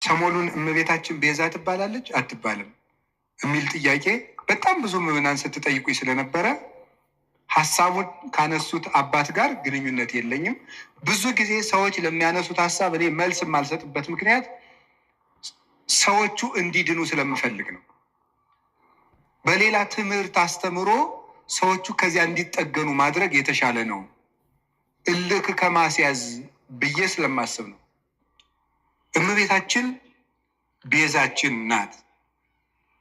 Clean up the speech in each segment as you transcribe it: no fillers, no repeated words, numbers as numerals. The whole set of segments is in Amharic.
ሰሞኑን እመቤታችን ቤዛ ትባላለች አትባልም የሚል ጥያቄ በጣም ብዙ ምዕመናን ስትጠይቁኝ ስለነበረ ሀሳቡን ካነሱት አባት ጋር ግንኙነት የለኝም። ብዙ ጊዜ ሰዎች ለሚያነሱት ሀሳብ እኔ መልስ የማልሰጥበት ምክንያት ሰዎቹ እንዲድኑ ስለምፈልግ ነው። በሌላ ትምህርት አስተምሮ ሰዎቹ ከዚያ እንዲጠገኑ ማድረግ የተሻለ ነው፣ እልክ ከማስያዝ ብዬ ስለማስብ ነው። እመቤታችን ቤዛችን ናት።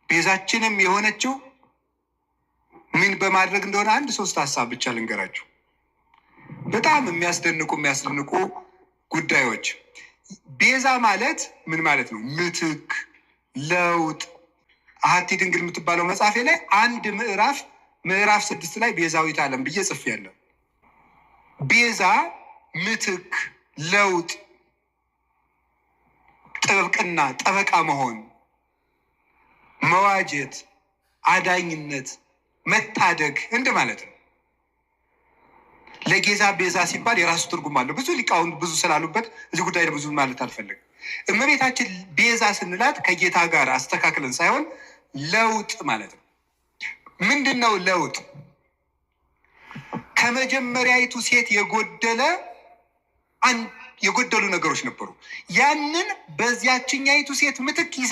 ቤዛችንም የሆነችው ምን በማድረግ እንደሆነ አንድ ሶስት ሀሳብ ብቻ ልንገራችሁ። በጣም የሚያስደንቁ የሚያስደንቁ ጉዳዮች። ቤዛ ማለት ምን ማለት ነው? ምትክ፣ ለውጥ። አሐቲ ድንግል የምትባለው መጽሐፌ ላይ አንድ ምዕራፍ ምዕራፍ 6 ላይ ቤዛዊት ዓለም ብዬ ጽፌያለሁ። ቤዛ ምትክ፣ ለውጥ፣ ጥብቅና፣ ጠበቃ መሆን፣ መዋጀት፣ አዳኝነት፣ መታደግ እንደ ማለት ነው። ለጌዛ ቤዛ ሲባል የራሱ ትርጉም አለው። ብዙ ሊቃውንት ብዙ ስላሉበት እዚህ ጉዳይ ላይ ብዙ ማለት አልፈልግም። እመቤታችን ቤዛ ስንላት ከጌታ ጋር አስተካክለን ሳይሆን ለውጥ ማለት ነው። ምንድን ነው ለውጥ? ከመጀመሪያይቱ ሴት የጎደለ የጎደሉ ነገሮች ነበሩ። ያንን በዚያችኛይቱ ሴት ምትክ ይዘ